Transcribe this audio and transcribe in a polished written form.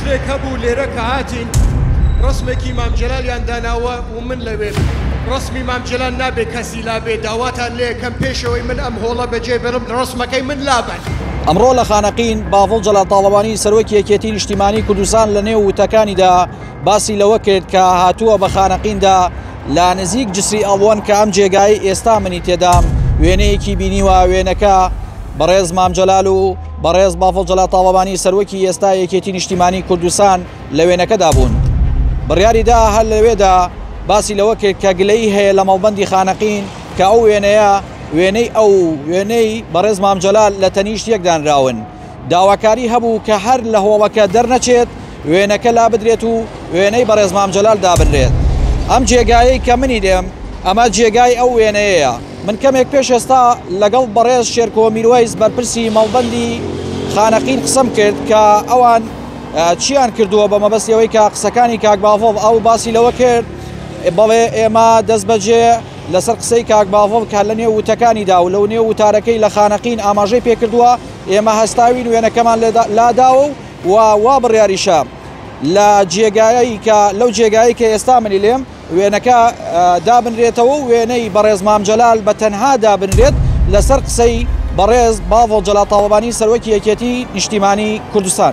جسرێک هەبوو لێرە کە هاتین ڕەسمێکی مام جەلالیان داناوە و من لەوێم. ڕەسمی مام جەلال نابێ کەسی لابێ، داواتان لێ ئەکەم پێش ئەوەی من ئەم هۆڵە بەجێ بێڵم ڕەسمەکەی من لابەن. ئەمڕۆ لە خانەقین، باڤڵ جەلال تاڵەبانی سەرۆکی یەکێتی نیشتیمانی کوردستان لە نێو وتەکانیدا باسی لەوە کرد کە هاتووە بە خانەقیندا لە نزیک جسری ئەڵوەن کە ئەم جێگایەی ئێستا منی تێدام وێنەیەکی بینیوە وێنەکە بەڕێز مام جەلال و بەڕێز بافڵ جەلال تاڵەبانی سەرۆکی ئێستا یەکێتی نیشتیمانی کوردستان لە وێنەکەدا بوون. بڕیاریدا هەر لەوێدا باسی لەوە کرد کە گلەیی هەیە لە مەڵبەندی خانەقین کە ئەو وێنەیە وێنەی ئەو و وێنەی بەڕێز مام جەلال لە تەنیشت یەک دانراون. داواکاری هەبوو کە هەر لە هۆڵەکە دەرنەچێت وێنەکە لابدرێت و وێنەی بەڕێز مام جەلال دابنرێت. ئەم جێگایەی کە منی لێم ئەمە جێگای ئەو وێنەیەیە. من کەمێک پێش ئێستا لەگەڵ بەڕێز شێرکۆ میروەیس بەرپرسی مەڵبەندی خانەقین قسەم کرد کە ئەوان چیان کردووە بە مەبەستی ئەوەی کە قسەکانی کاک باڤڵ ئەو باسی لەوە کرد بەڵێ ئێمە دەست بەجێ لەسەر قسەی کاک باڤڵ کە لە نێو وتەکانیدا و لەو نێو وتارەکەی لە خانەقین ئاماژەی پێکردووە ئێمە هەستاوین وێنەکەمان لاداوە و وا بڕیاریشە لە جێگایەی کە لەو جێگایەی کە ئێستا منی لێم وێنەکە دابنرێتەوە و وێنەی بەڕێز مام جەلال بە تەنها دابنرێت لەسەر قسەی بەڕێز باڤڵ جەلال تاڵەبانی سەرۆکی یەکێتی نیشتیمانی کوردستان.